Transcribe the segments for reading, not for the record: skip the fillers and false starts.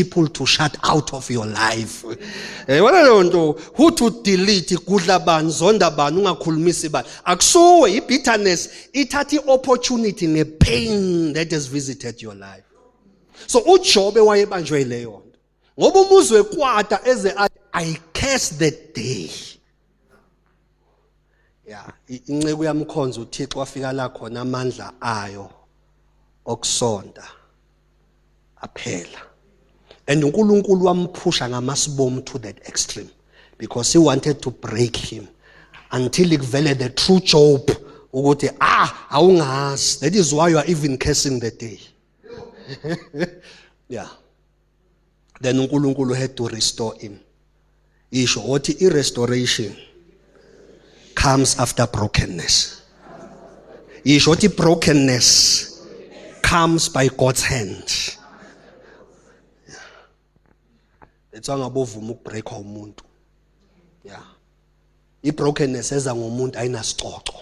People to shut out of your life. Yabona leyo nto, who to delete, gudla bani, zonda bani, ungakhulumisi bani. Akusuwe, i-bitterness ithatha i-opportunity nge-pain that has visited your life. So uJobe wayebanjwe leyo nto. Ngoba umuzwe kwata eze athi, I curse the day. Yeah, inceku yamkhonza uThixo wafika la khona amandla ayo okusonta aphela. And uNkulunkulu wamphusha ngamasibomu to that extreme because he wanted to break him until kuvele the true Job ukuthi awungazi. That is why you are even cursing the day. Yeah. Then uNkulunkulu had to restore him. Isho othi i-restoration comes after brokenness. Isho othi brokenness comes by God's hand. Ethiwa ngabovuma ukubreakwa umuntu. Yeah. I-brokenness eza ngomuntu ayinasicoco.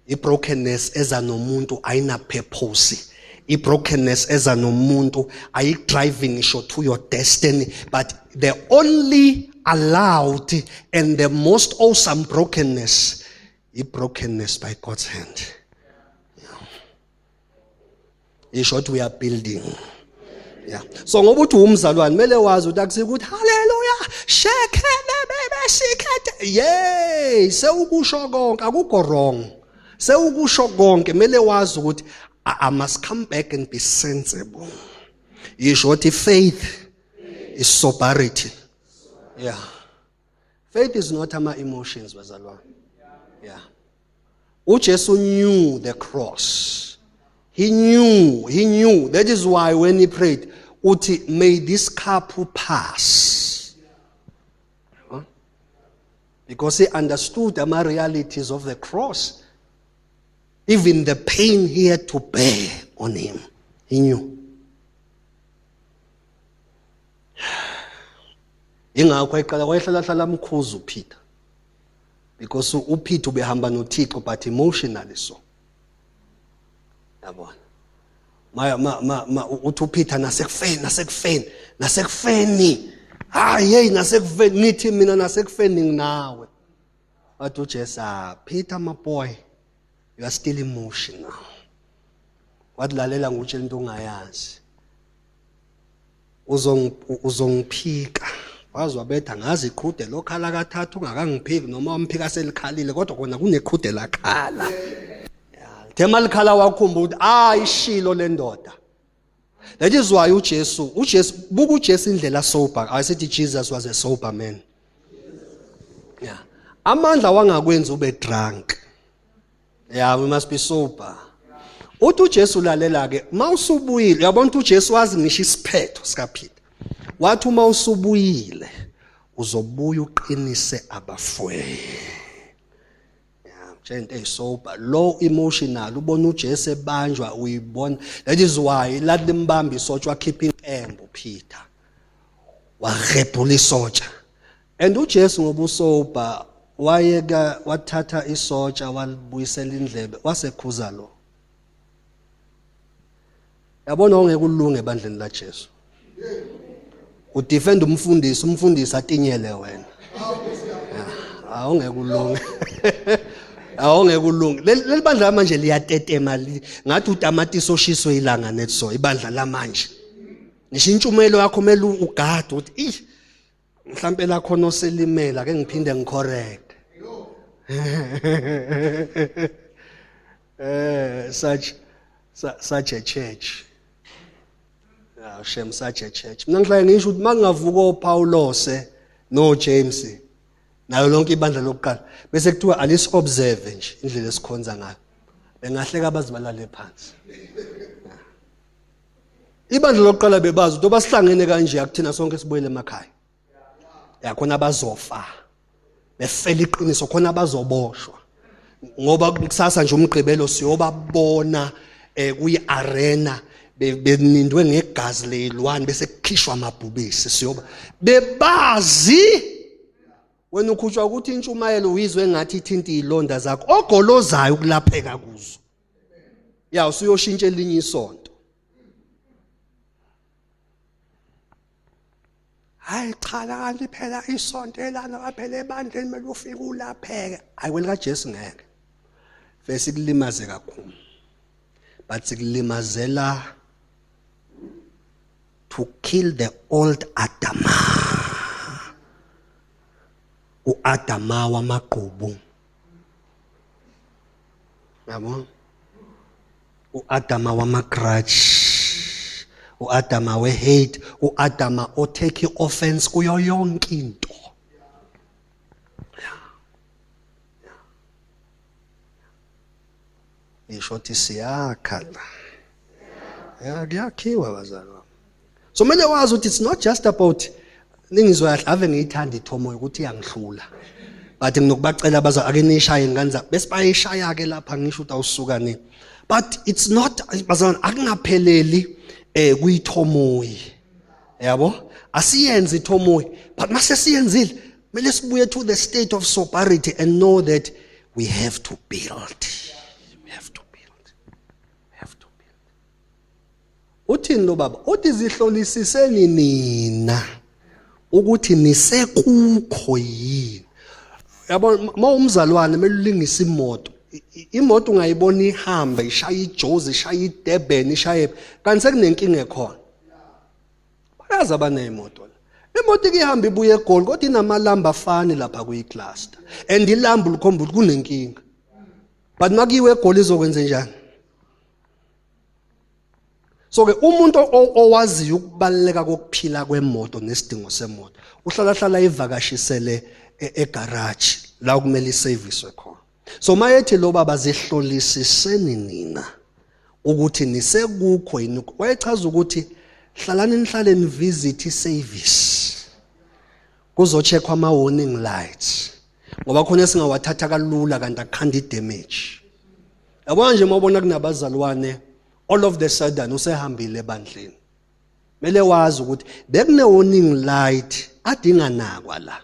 I-brokenness eza nomuntu ayina purpose. I-brokenness eza nomuntu ayi-driving ngisho to your destiny, but the only allowed and the most awesome brokenness, i-brokenness by God's hand. Yeah. In short, we are building. Yeah. So ngoba uthi umzalwane kumele wazi ukuthi akusiko ukuthi haleluya sheke bebe sikhethe. Yey, sewukusho konke, akukho wrong. Sewukusho konke, kumele wazi ukuthi I must come back and be sensible. Isho ukuthi faith is sobriety. Yeah. Faith is not ama emotions, bazalwane. Yeah. uJesu knew the cross. He knew, he knew. That is why when he prayed, uthi, may this cup pass. Huh? Because he understood the realities of the cross. Even the pain he had to bear on him. He knew. Ingakho eqala wayehlala hlala amkhuza uPeter. Because uPeter ubehamba noThixo but emotionally so. Yabona. Ma ma ma, ma uthi uPeter nasekufeni, nasekufeni, nasekufeni. Hayi hey nasekufeni nithi mina nasekufeni nginawe. Wathi uJesu, Peter my boy, you are still emotional. Wathi lalela ngutshela into ongayazi. Uzongiphika. Wazi wabetha ngazi iqhude lokhala kathathu ungakangiphiki noma wamphika selikhalile kodwa kona kuneqhude lakhala. Lithe malikhala wakhumbula ukuthi ishilo le ndoda. That is why uJesu, uJesu buka uJesu indlela sober. I said Jesus was a sober man. Yeah. Amandla wangakwenza ube drunk. Yeah, we must be sober. Uthi uJesu lalela ke, mawusubuyile, uyabona ukuthi uJesu wazi ngisho isiphetho sikaPeter. Wathi uma usubuyile uzobuya uqinise abafowenu. Yeah, into eyisober, low emotional, ubona uJesu ebanjwa uyibona. That is why lathi limbamba isotsha wakhipha inkemba uPeter. Warebhula isotsha. And uJesu ngoba usober wayeka wathatha isotsha walibuyisela indlebe wasekhuza lo. Yabona ongeke ulunge ebandleni la Jesu. Udefend umfundisi, umfundisi atinyele wena. Awungeke ulunge. Awungeke ulunge. Leli bandla manje liyatetema ngathi utamatisi oshiswe ilanga net so ibandla lamanje. Ngisho intshumelo yakho kumele ugade ukuthi ih mhlambe la khona oselimela ke ngiphinde ngicorrect. Such a church. Yeah, shame, such a church. Mina ngihlale ngisho ukuthi mangingavuka oPaulose no James nayo lonke ibandla lokuqala bese kuthiwa alisi observe nje indlela esikhonza ngayo. Bengahleka abazibalale phansi. Ibandla lokuqala bebazi ukuthi basihlangene kanje akuthina sonke sibuyele emakhaya. Yakhona abazofa. Befela iqiniso khona abazoboshwa. Ngoba kusasa nje umgqibelo siyobabona kuyi-arena benindwe ngegazi leyilwane bese kukhishwa amabhubesi siyoba bebazi wena ukhutshwa ukuthi intshumayelo uyizwe ngathi ithinta izilonda zakho ogolozayo ukulapheka kuzo. Ya usuyoshintsha elinye isonto. Hayi cha, la kanti phela isonto elana waphela ebandleni kumele ufike ulapheke. Hayi kwelika Jesu ngeke. Bese kulimaze kakhulu. But sikulimazela to kill the old Adama. uAdama wamagqubu. Yabo? uAdama wamagrudge. uAdama we-hate, uAdama otake offense kuyo yonke into. Ngisho ukuthi siyakha la. Ya kuyakhiwa bazalwane. So kumele wazi ukuthi it's not just about ningizwa kahle ave ngiyithanda ithomo ukuthi iyangihlula. But nginokubacela baza ake nishaye nganza bese bayishaya ke lapha ngisho ukuthi awusuka ni. But it's not bazalwane akungapheleli kuyithomoyi. Yabo? Asiyenze ithomoyi but mase siyenzile kumele sibuye to the state of sobriety and know that we have to build. We have to build. We have to build. Uthini lo baba? Uthi zihlolisiseni nina ukuthi nisekukho yini. Yabo uma umzalwane kumele ulingise imoto. Imoto ungayibona ihamba ishaya iJozi, ishaya iDurban, ishaye kanti sekunenkinga ekhona. Bayazi abaneyimoto la. Imoto ikihamba ibuye eGoli kodwa inamalamba afani lapha kuyi-cluster. And ilambu likhomba ukuthi kunenkinga. But makuyiwe eGoli izokwenze njani? So ke umuntu owaziyo ukubaluleka kokuphila kwemoto nesidingo semoto uhlala hlala ivakashisele egarage la kumele iservice khona. So mayethi lo baba zihlolisiseni nina ukuthi nisekukho yini, wayechaza ukuthi hlalani nihlale nivisit iservice kuzocheckwa ama warning lights ngoba khona esingawathatha kalula kanti akukhanda idamage. Yabona nje mawubona kunabazalwane all of the sudden usehambile ebandleni, mele wazi ukuthi bekune warning light adinga nakwa la.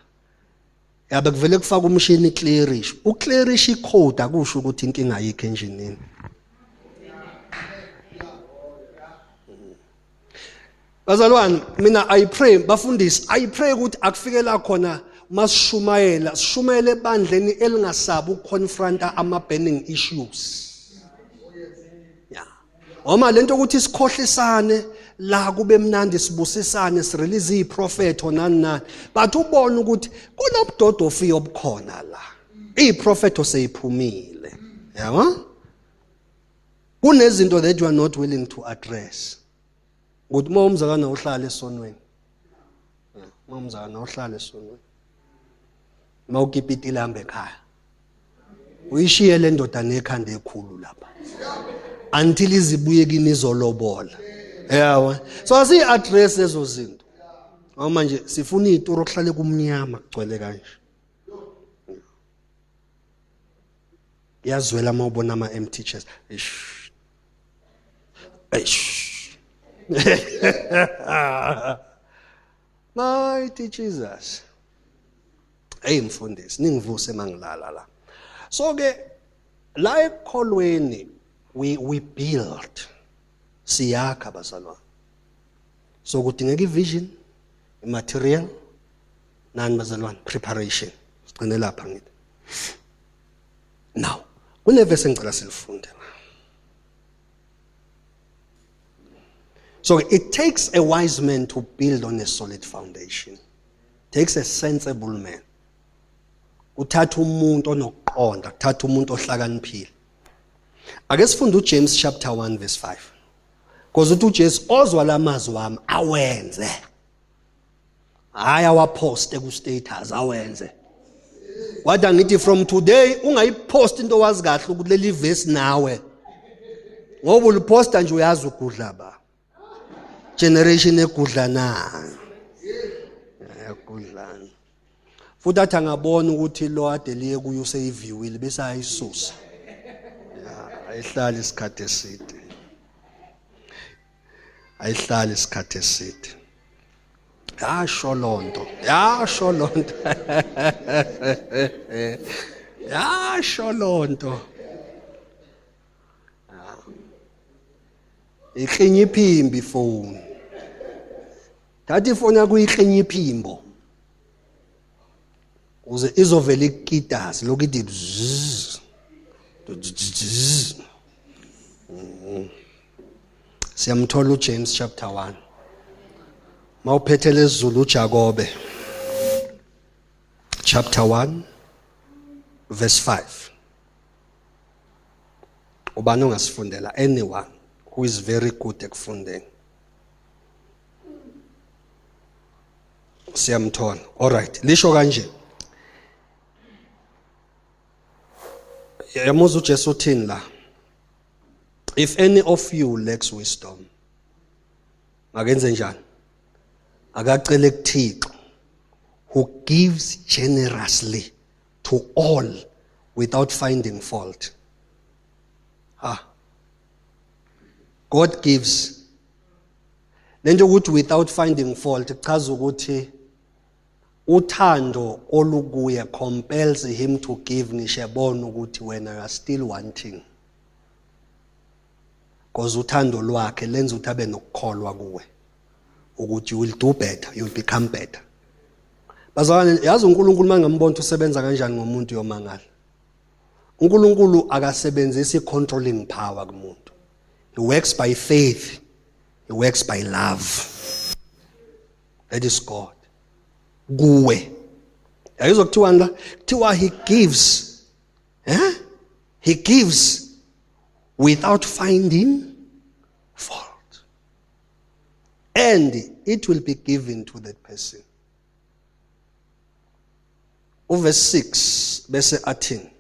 Yabe kuvele kufaka umshini clearish, uclearish icode akusho ukuthi inkinga ayikho enjinini. Bazalwane mina I pray bafundisi, I pray ukuthi akufikela khona masishumayela, sishumayele ebandleni elingasabi ukuconfronta ama burning issues. Yeah. Uma lento ukuthi sikhohlisane la kube mnandi sibusisane sirelease iprofetho nani nani, but ubone ukuthi kunobudodofi obukhona la. Iprofetho seyiphumile. Yabo? Kunezinto that you are not willing to address. Ukuthi uma umzalwane uhlala esonweni. Uma umzalwane uhlala esonweni. Uma ukipita ilambe ekhaya. Uyishiye le ndoda nekhanda ekhulu lapha. Until izibuye kini izolobola. Yabo. So asi address lezo zinto. Ngoba manje sifuna izitoro kuhlale kumnyama kugcwele kanje. Iyazwela uma ubona ama empty chairs. Eish. Eish. Mighty Jesus. Hey mfundisi, ningivuse mangilala la. So ke la ekukholweni we build. Siyakha bazalwane. So kudingeka ivision, imaterial, nani bazalwane, preparation. Sigcine lapha ngithi. Now, kunevesi engicela silifunde. So it takes a wise man to build on a solid foundation. It takes a sensible man. Kuthatha umuntu onokuqonda, kuthatha umuntu ohlakaniphile. Ake sifunde uJames chapter 1 verse 5. Because uthi uJesu ozwa lamazwi wami awenze. Hayi awaposte ku status awenze. Wathi ngithi from today ungayipost into wazi kahle ukuthi leli verse nawe. Ngoba uliposta nje uyazi ugudla ba. Generation egudlana. Egudlana. Futhi athi angabona ukuthi lo ade liye kuyo useyiviwile bese ayisusa. Ya, ayihlali isikhathi eside. Ayihlali isikhathi eside. Yasho lonto. Yasho lonto. Yasho lonto. Iklinye iphimbi phone. Thatha ifoni yakho uyiklinye iphimbo. Uze izovela ikitasi lokhu ithi bzzz. Siyamthola uJames chapter 1. Mawuphethe lezulu uJakobe chapter 1 verse 5. Ubani ongasifundela? Anyone who is very good ekufundeni. Siyamthola. All right, lisho kanje. Yamuzwa uJesu uthini la? If any of you lacks wisdom, makenze njani? Akacele kuThixo who gives generously to all without finding fault. Ah. God gives. Lento ukuthi without finding fault kuchaza ukuthi uthando olukuye compels him to give ngisho ebona ukuthi wena you are still wanting. Because uthando lwakhe lenza ukuthi abe nokukholwa kuwe ukuthi you will do better, you will become better. Bazalwane, yazi uNkulunkulu mangambona usebenza kanjani ngomuntu yomangala. uNkulunkulu akasebenzisi controlling power kumuntu. He works by faith. He works by love. That is God. Kuwe. Yayizwa kuthiwani la? Kuthiwa he gives. Eh? He gives without finding fault. And it will be given to that person. Uverse 6 bese athini?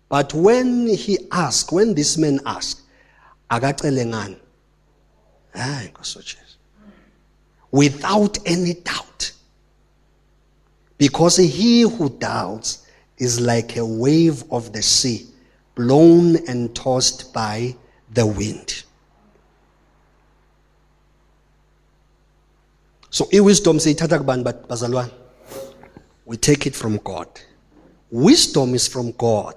But when he asked, when this man asked, akacele ngani? Hayi Nkosi Jesu. Without any doubt. Because he who doubts is like a wave of the sea, blown and tossed by the wind. So i-wisdom siyithatha kubani bazalwane? We take it from God. Wisdom is from God.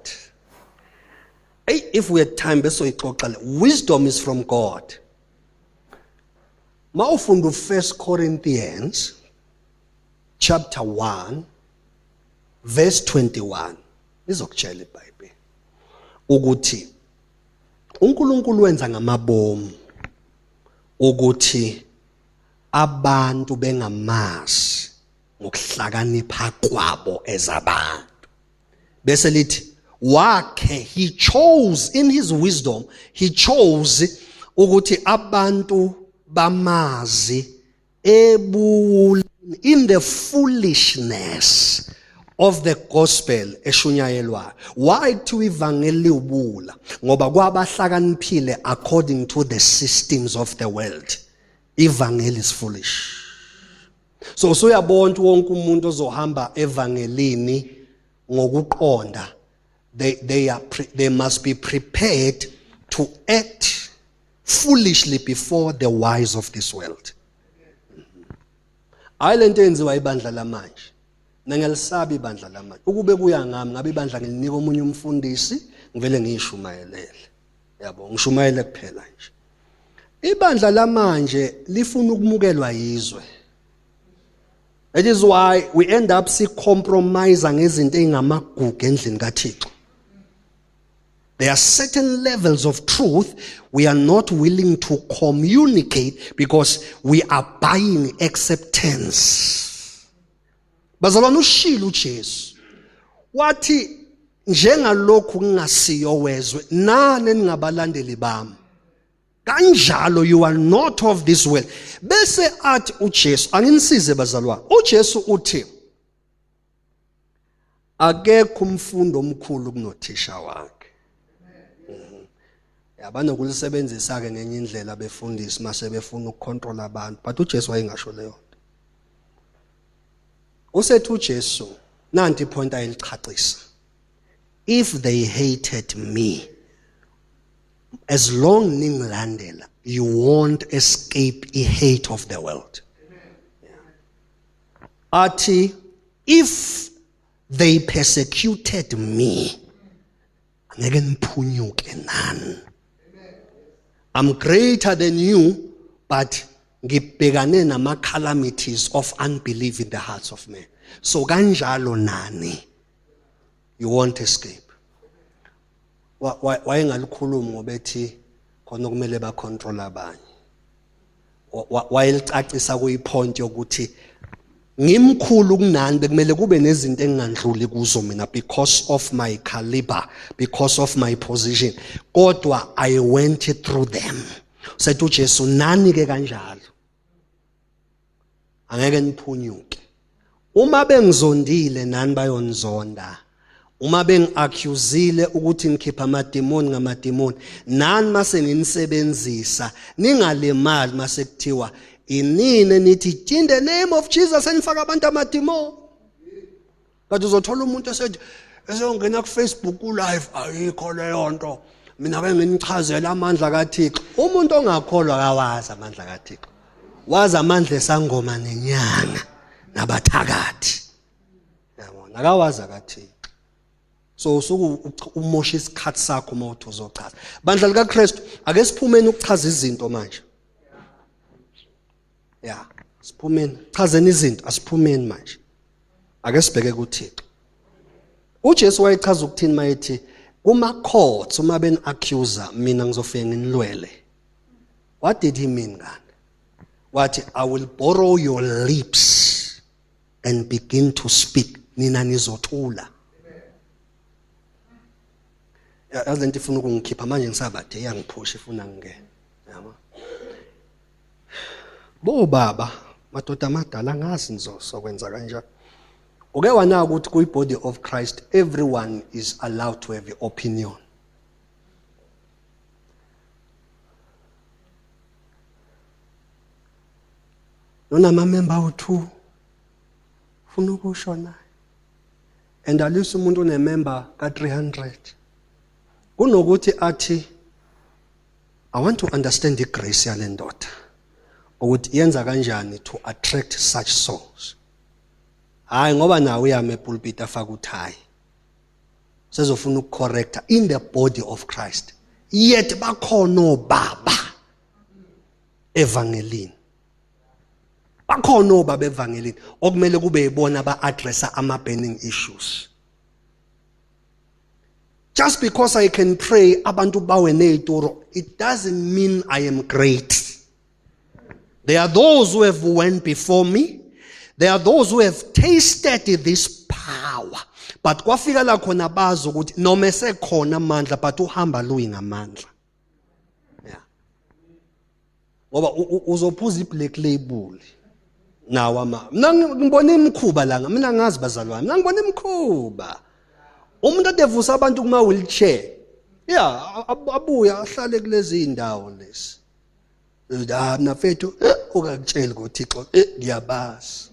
Hey, if we had time besoyixoxa le. Wisdom is from God. Mawufunda u1 Corinthians chapter 1 verse 21 izokutshela iBhayibheli ukuthi uNkulunkulu wenza ngamabomu ukuthi abantu bengamazi ngokuhlakanipha kwabo ezabantu. Bese lithi wakhe, he chose in his wisdom, he chose ukuthi abantu bamazi ebuwuleni, in the foolishness of the gospel eshunyayelwayo. Why kuthiwa ivangeli liwubula? Ngoba kwabahlakaniphile according to the systems of the world, ivangeli is foolish. So usuyabona ukuthi wonke umuntu ozohamba evangelini ngokuqonda, they must be prepared to act foolishly before the wise of this world. Hayi lento eyenziwa ibandla lamanje. Nangiyalisabi ibandla lamanje. Ukube kuya ngami ngabe ibandla ngilinika omunye umfundisi ngivele ngiyishumayelele. Yabo, ngishumayele kuphela nje. Ibandla lamanje lifuna ukumukelwa yizwe. That is why we end up si compromise ngezinto ezingamagugu endlini kaThixo. There are certain levels of truth we are not willing to communicate because we are buying acceptance. Bazalwane, ushilo uJesu wathi njengalokhu ngingasiyo wezwe nani ningabalandeli bami kanjalo you are not of this world. Bese athi uJesu, anginisize bazalwane, uJesu uthi akekho umfundo omkhulu kunothisha wakhe. Yabanokulisebenzisa ke ngenye indlela befundisi mase befuna ukucontrol abantu, but uJesu wayengasho leyo nto. Usethi uJesu, nanti ipoint ayilichacisa, if they hated me, as long ningilandela, you won't escape the hate of the world. Athi if they persecuted me, angeke niphunyuke nani. I'm greater than you, but Ngibhekane nama calamities of unbelief in the hearts of men. So kanjalo nani, you won't escape. Wayengalikhulumi ngoba ethi khona kumele ba control abanye. Wayelicacisa kuyipoint yokuthi ngimkhulu kunani, bekumele kube nezinto engingandluli kuzo mina because of my caliber, because of my position, kodwa I went through them. Sethi uJesu nani ke kanjalo angeke niphunyuke. Uma bengizondile nani bayonizonda, uma bengiaccusile ukuthi ngikhipha amademoni ngamademoni, nani mase nginisebenzisa ningalimali mase kuthiwa inini nithi in the name of Jesus enifaka abantu amademoni. Kanti uzothola umuntu esethi eseyongena ku Facebook ku live, ayikho leyo nto, mina ke nginichazela amandla kaThixo. Umuntu ongakholwa akawazi amandla kaThixo, wazi amandla esangoma nenyanga nabathakathi, yabona, akawazi akaThixo. So usuku umosha isikhathi sakho uma uthi uzochaza. Bandla likaKristu, ake siphumeni ukuchaza izinto manje. Ya, siphumeni, chazeni izinto, asiphumeni manje. Ake sibheke kuThixo. uJesu wayechaza ukuthini mayethi kuma courts uma ben accuser mina ngizofike nginilwele. What did he mean ngani? Wathi I will borrow your lips and begin to speak, nina nizothula. Yazi lento ifuna ukungikhipha manje, ngisabade iyangiphusha ifuna ngingene, yabo. Bo baba, madoda amadala, angazi nizosokwenza kanjani. Uke wanaka ukuthi kuyi body of Christ everyone is allowed to have an opinion. Nonama member awu2 ufuna ukusho naye, and alisa umuntu onemember ka300 kunokuthi athi I want to understand the grace yale ndoda ukuthi yenza kanjani to attract such souls. Hayi ngoba nawe uyame epulpit afaka uthayi, sezofuna ukucorrecta in the body of Christ, yet bakhona obaba evangelini, bakhona obaba evangelini okumele kube yibona ba-addressa ama-burning issues. Just because I can pray abantu bawe ney'turo, it doesn't mean I am great. There are those who have went before me. There are those who have tasted this power. But kwafika la khona bazi ukuthi noma esekhona amandla, but uhamba luyi ngamandla. Yeah. Ngoba uzophuza i-black label. Nawo ama. Mina ngibona imikhuba la, mina ngazi bazalwane. Mina ngibona imikhuba. Umuntu adevusa abantu kuma wheelchair. Yeah, abuya ahlale kulezi indawo lezi. Ah, mina mfethu ungakutsheli ngoThixo, ngiyabazi.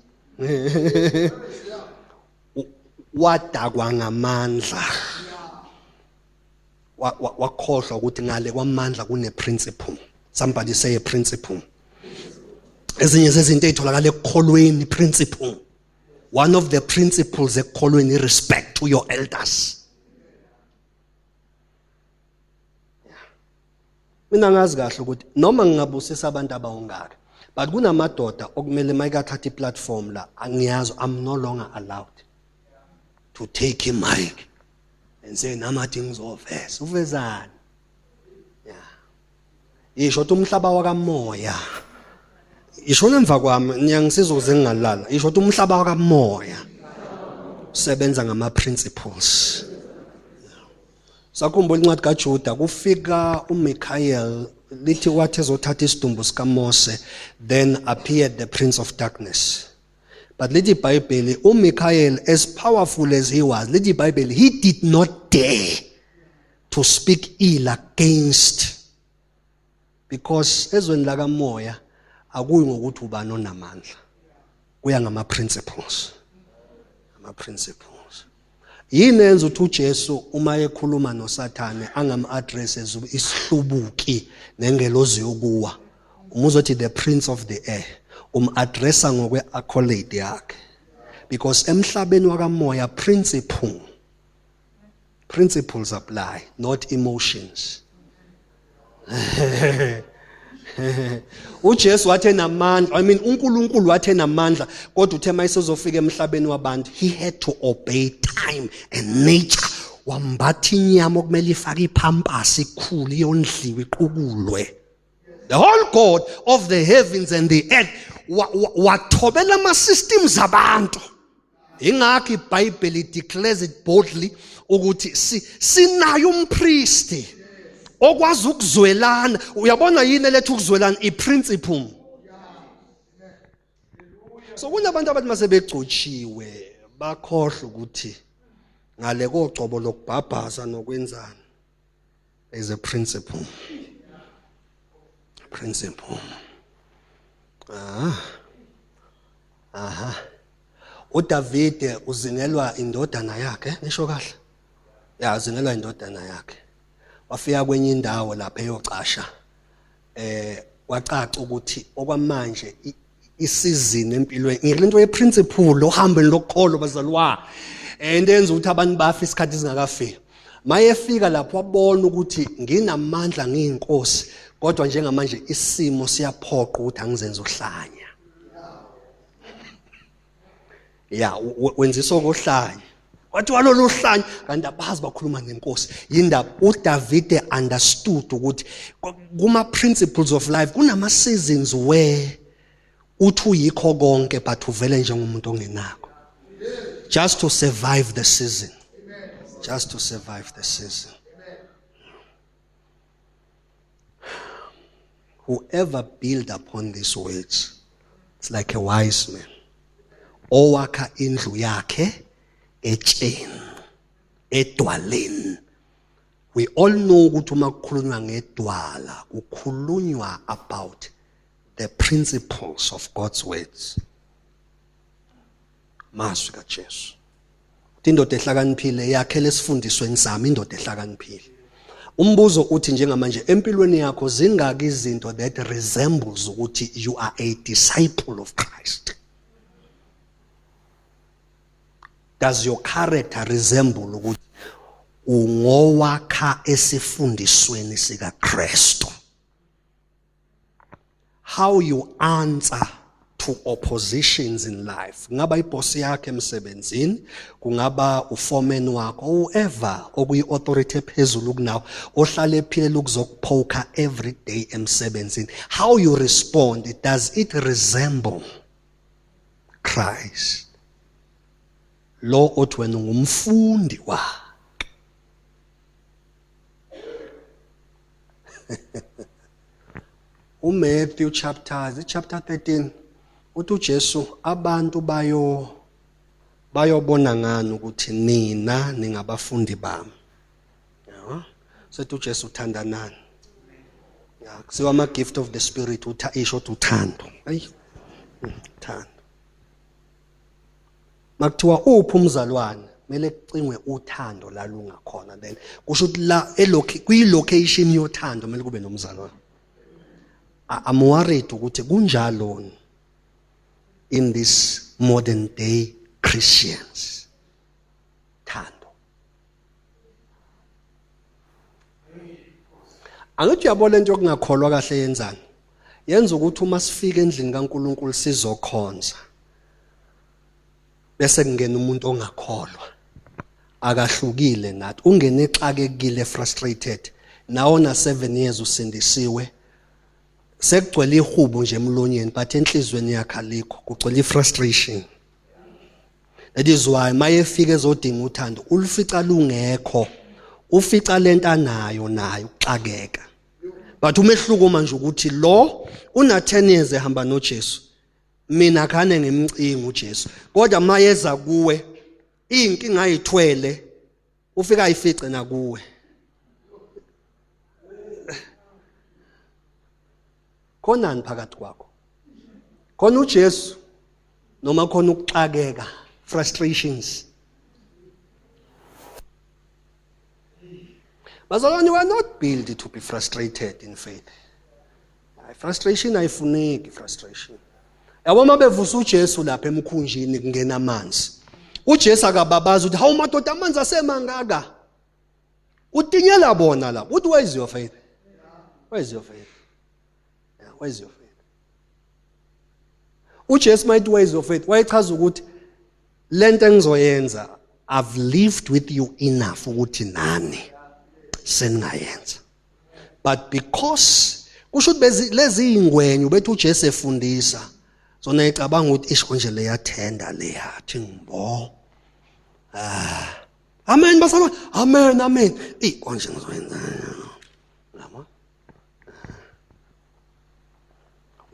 Wadakwa ngamandla. Wakhohlwa ukuthi ngale kwamandla kune principle. Somebody say a principle. Ezinye zezinto ezitholakala ekukholweni, principle. One of the principles ekukholweni, respect to your elders. Mina ngazi kahle ukuthi noma ngingabusisa abantu abawungaka, but kunamadoda okumele mayikathatha iplatform la, angiyazi, I'm no longer allowed to take a mic and say namathi ngizoveza. Uvezani? Yeah. Isho ukuthi umhlaba wakamoya, isho nemva kwami niyangisiza ukuze ngingalala, isho ukuthi umhlaba wakamoya usebenza ngama principles. Sakhumbula incwadi kaJuda, kufika uMichael, lithi wathi ezothatha isidumbu sikaMose, then appeared the prince of darkness. But lithi iBhayibheli uMichael, as powerful as he was, lithi iBhayibheli he did not dare to speak ill against, because ezweni lakamoya akuyi ngokuthi ubani onamandla, kuya ngama principles. Ama principles. Yini enza ukuthi uJesu uma ekhuluma noSathane angam-address isihlubuki nengelozi yokuwa, uma uzothi the prince of the air, um-addressa ngokwe-accolade yakhe, because emhlabeni wakamoya principles apply, not emotions. uJesu wathi enamandla, I mean uNkulunkulu wathi enamandla, kodwa uthe mayesezofika emhlabeni wabantu, he had to obey time and nature. Wambatha inyama okumele ifake iphampasi ikhulu, iyondliwe, iqukulwe. The whole God of the heavens and the earth wathobela ama systems abantu. Ingakho iBhayibheli declares it boldly ukuthi sinayo umpristi okwazi ukuzwelana. Uyabona yini eletha ukuzwelana? I-principle. So kunabantu abathi mase begcotshiwe bakhohlwa ukuthi ngale kogcobo lokubhabhaza nokwenzani, is a principle. Principle. Ah. Aha. uDavide uzingelwa indodana yakhe, nisho kahle. Ya, uzingelwa indodana yakhe. Wafika kwenye indawo lapha eyocasha. Kwacaca ukuthi okwamanje isizini empilweni ngilento yeprinciple ohambeni lokukholo bazalwa. Into yenza ukuthi abantu bafe isikhathi singakafiki. Mayefika lapho wabona ukuthi nginamandla ngiyinkosi, kodwa njengamanje isimo siyaphoqa ukuthi angizenze uhlanya. Ya, wenzisa okuhlanya. Wathi walolu uhlanya, kanti abazi bakhuluma nenkosi. Yindaba uDavide understood ukuthi kuma principles of life kunama seasons where uthi uyikho konke but uvele njengomuntu ongenakho. Just to survive the season. Just to survive the season. Whoever build upon these words, it's like a wise man. Owakha indlu yakhe etsheni, edwaleni. We all know ukuthi uma kukhulunywa ngedwala, kukhulunywa about the principles of God's words. Mazwi kaJesu. Indoda ehlakaniphile yakhele esifundisweni sami, indoda ehlakaniphile. Umbuzo uthi njengamanje empilweni yakho zingaki izinto that resembles ukuthi you are a disciple of Christ? Does your character resemble ukuthi ungowakha esifundisweni sikaKristu? How you answer to oppositions in life, kungaba iboss yakhe emsebenzini, kungaba uforeman wakho, whoever okuyi authority ephezulu kunawe ohlale ephilela ukuzokuphoka every day emsebenzini, how you respond, does it resemble Christ? Lo othi wena ungumfundi wakhe. uMatthew chapter 13 uthi uJesu abantu bayobona ngani ukuthi nina ningabafundi bami. Yabo? Sethi uJesu uthandanani. Ya, kusiwa ama gift of the spirit utha isho ukuthi uthando. Ayi. Uthando. Makuthiwa uphi umzalwane kumele kucingwe uthando la lungakhona, then kusho ukuthi la kwi location yothando kumele kube nomzalwane. I'm worried ukuthi kunjalo in this modern day Christians. Thando. Angithi uyabona into yokungakholwa kahle yenzani? Yenza ukuthi uma sifika endlini kaNkuluNkulu sizokhonza, bese kungena umuntu ongakholwa, akahlukile nathi, ungene exakekile, frustrated, nawona 7 years usindisiwe, sekugcwele ihubo nje emlonyeni but enhlizweni yakhe alikho, kugcwele ifrustration. That is why mayefika ezodinga uthando ulufica lungekho, ufica lento anayo nayo ukuxakeka. But umehluko manje ukuthi lo una 10 years ehamba noJesu, mina khane ngimcinga uJesu, kodwa mayeza kuwe inkinga ayithwele ufika ayifice nakuwe. Khonani phakathi kwakho? Khona uJesu noma khona ukuxakeka, frustrations? Bazalwane, we are not built to be frustrated in faith. Frustration ayifuneki, frustration. Yabo uma bevusa uJesu lapha emkhunjini kungena amanzi, uJesu akababazi ukuthi hawu madoda amanzi asemangaka. Utinyela bona lapho uthi where is your faith? Where is your faith? Where is your faith? uJesu mayithi where is your faith, wayechaza ukuthi lento engizoyenza, I've lived with you enough ukuthi nani seningayenza. But because kusho ukuthi lezi ingwenyu bethi uJesu efundisa zona icabanga ukuthi isho nje leyathenda leyathi ngibo. Ah. Amen basaba. Amen, amen. Eh konje ngizoyenza. Yabo?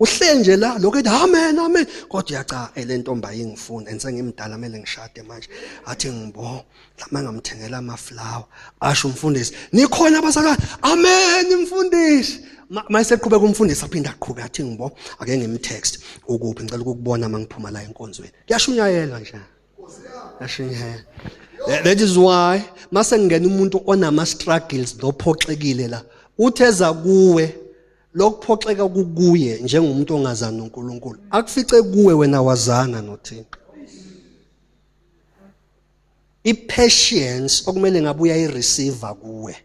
Uhle nje la lokho ethi amen amen, kodwa uyacha le ntombi ayingifuni and sengimdala mele ngishade manje. Athi ngibo mhlawumbe ngamthengela ama flower. Asho umfundisi, nikhona abazalwane? Amen mfundisi. Mayiseqhubeka umfundisi aphinda aqhube athi ngibo ake ngimtext ukuphi, ngicela ukukubona mangiphuma la enkonzweni. Kuyashunyayelwa nje. Kuyashunyayelwa. That is why mase ngena umuntu onama struggles nophoxekile la, utheza kuwe lokuphoxeka kukuye njengomuntu ongazani noNkulunkulu, akufice kuwe wena wazana noThixo. I-patience okumele ngabe uyayireceive kuwe.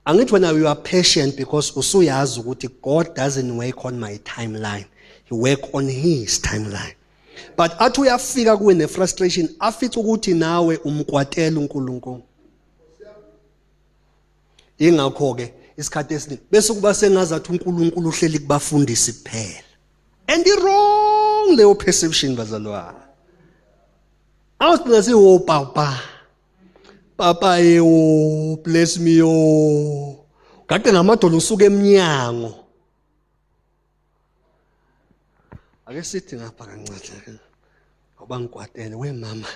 Angithi wena you are patient because usuyazi ukuthi God doesn't work on my timeline, he work on his timeline. But athi uyafika kuwe ne-frustration, afice ukuthi nawe umkwatela uNkulunkulu. Ingakho ke isikhathi esiningi bese kuba sengazathi uNkulunkulu uhleli kubafundisi kuphela. And i wrong leyo perception bazalwane. Awusigcina siwo papa. Papa yewo bless me yo. Gaqe ngamadolo usuke eminyango. Ake sithi ngapha kancane. Ngoba ngikwatele we mama.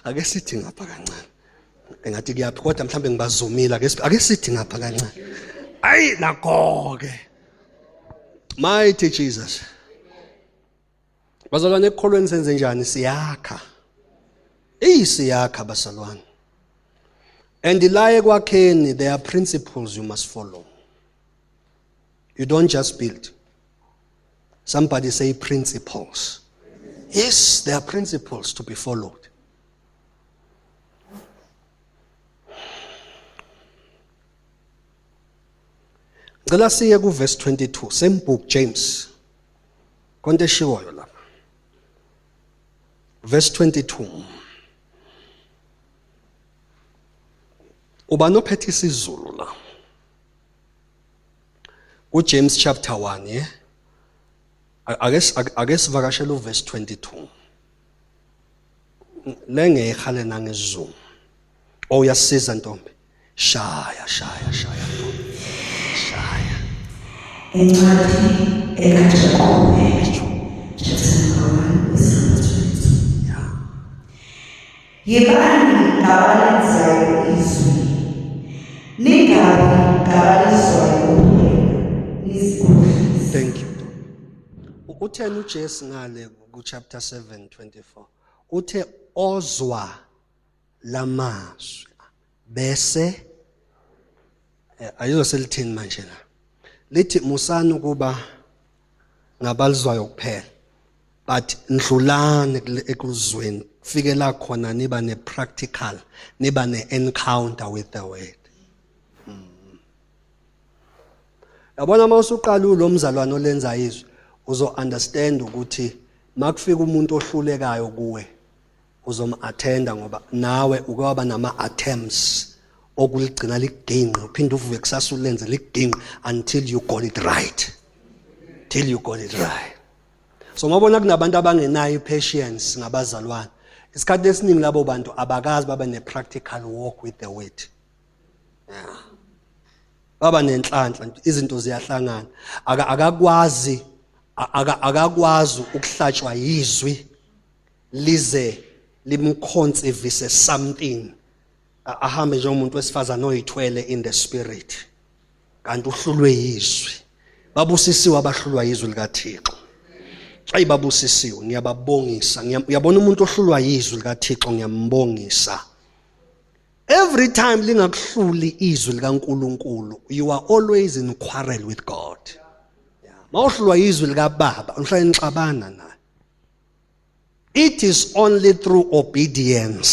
Ake sithi ngapha kancane. Engathi kuyaphi kodwa mhlambe ngibazumile, ake sithi ngapha kancane. Ayi nakho ke. Mighty Jesus. Bazalwane ekukholweni senze njani? Siyakha. Siyakha bazalwane. And la ekwakheni there are principles you must follow. You don't just build. Somebody say principles. Yes, there are principles to be followed. Ngicela siye ku verse 22, same book James. Konke eshiwoyo lapha. Verse 22. Ubani ophethe isiZulu la? Ku James chapter 1, yeah. Ake sivakashele uverse 22. Lengehale nangesiZulu. Oh uyasiza ntombi. Shaya shaya shaya ntombi. Shaya. Incwadi ekaJakobe chapter number 1 verse number 22. Yeah. Yibani ngabalenzayo izwi, ningabi ngabalizwayo kuphela, nizikhohlise. Thank you. Utheni uJesu ngale ku chapter 7:24? Uthe ozwa lamazwi bese ayizoselithini manje la. Lithi musani ukuba ngabalizwayo kuphela, but ndlulani ekuzweni kufike la khona niba ne practical, niba ne encounter with the word. Yabona mawusuqala lo mzalwane olenza izwi, uzo understand ukuthi makufika umuntu ohlulekayo kuwe uzomattenda, ngoba nawe uke waba nama attempts okuligcina liginqe, uphinde uvuke kusasa ulenze liginqe until you got it right. Till you got it right. So mabona kunabantu abangenayo i-patience ngabazalwane, isikhathi esiningi labo bantu abakazi babe ne-practical walk with the word. Yeah. Baba nenhlanhla, izinto ziyahlangana. Akakwazi akakwazi ukuhlatshwa yizwi lize limconceive something, ahambe njengomuntu wesifazane oyithwele in the spirit, kanti uhlulwe yizwi. Babusisiwe abahlulwa yizwi likaThixo. Ayi babusisiwe, ngiyababongisa. Uyabona umuntu ohlulwa yizwi likaThixo, ngiyambongisa. Every time lingakuhluli izwi likaNkuluNkulu, you are always in quarrel with God. Yeah. Mawuhlulwa izwi likaBaba, uhlala nixabana naye. It is only through obedience.